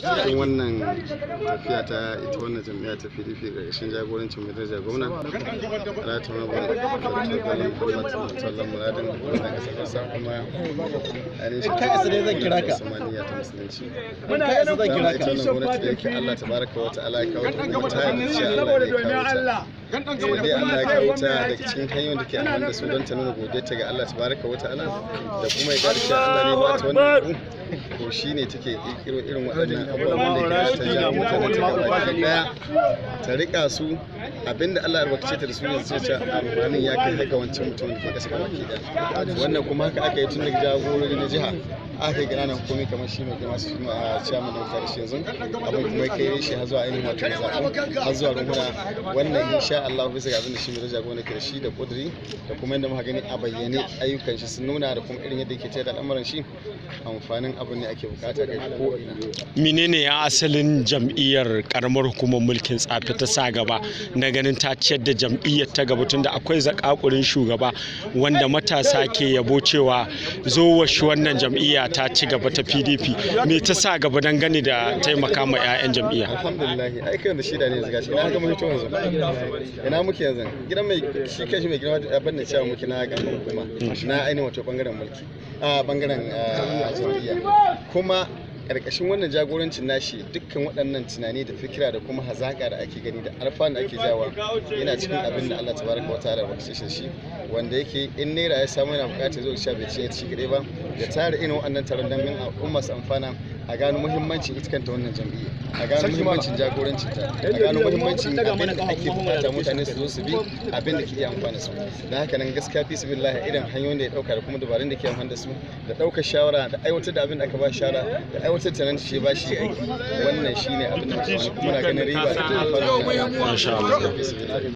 Cikin wannan tafiya ta ita wannan jam'iyya ta PDP ƙarƙashin jagorancin mai daraja gwamna Alhaji Muhammad Muhammad Muradin wannan ƙasar Hausa, kuma ainihin shi Kai isa dai zan kira ka. Usmaniyya ta Musulunci. Muna ganin zan kira Ita ka. wannan gwamnati da yake Allah tabaraka wa ta'ala ya kawo ta, kuma ta yarda cewa Allah ne ya kawo ta. Sai dai Allah ya kawo ta, daga cikin hanyoyin da ke amfani da su don ta nuna godiyarta ga Allah tabaraka wa ta'ala da kuma ya gada cewa Allah ne ba ta wannan abu, to shine take kirkiro irin waɗannan abubuwan da ke ta ja mutane ta gaba ɗaya ta rika su. Abinda Allah ya albarkace ta da su ne su ce amfanin ya kai haka wancan mutumin da ke kasa gaba ɗaya. Wannan kuma haka aka yi tun daga jagorori na jiha, aka yi ƙananan hukumi, kamar shi mai girma su a chairman da mutane shi yanzu, abin kuma ya kai shi har zuwa ainihin wato mazaɓu, har zuwa rumfuna. Wannan insha Allah, bisa ga abin da shi mai jagora ke da shi da kuduri da kuma yadda muka gani a bayyane ayyukan shi sun nuna, da kuma irin yadda yake tayar da al'amuran shi, amfanin abin ne ake bukata kai ko ina. Menene ya asalin jam'iyyar karamar hukumar mulkin Tsafe ta sa gaba na ganin ta ciyar da jam'iyyar ta gaba, tunda akwai zakakurin shugaba wanda matasa ke yabo cewa zo shi wannan jam'iyya ta ci gaba ta PDP? Me ta sa gaba dangane da taimaka ma 'ya'yan jam'iyya? Alhamdulillah, ai kai da shida ne yanzu. Gashi ina haka muke yanzu, ina muke yanzu, gidan mai shi kai shi mai girma abin da cewa muke na gaban hukuma na ainihin wato bangaren mulki a bangaren jam'iyya. Kuma karkashin wannan jagorancin nashi, dukkan waɗannan tunani da fikira da kuma hazaƙa da ake gani da alfanu da ake jawa yana cikin abin da Allah tabaraka wa ta'ala ya shi shi wanda yake in naira ya samu yana buƙatar zo sha bai ci ya ci kaɗai ba, ya tara irin waɗannan taron don al'umma su amfana, a gano muhimmancin ita kanta wannan jam'iyya, a gano muhimmancin jagorancin ta, a gano muhimmancin abin da ake bukata mutane su zo su bi abin da ke iya amfana su. Don haka nan gaskiya fi sabilillah, irin hanyoyin da ya dauka da kuma dabarun da ke amfani da su da daukar shawara da aiwatar da abin da aka ba shawara da aiwatar da nan shi ba shi aiki, wannan shine abin da muke, kuma muna ganin riba da amfana. Masha Allah.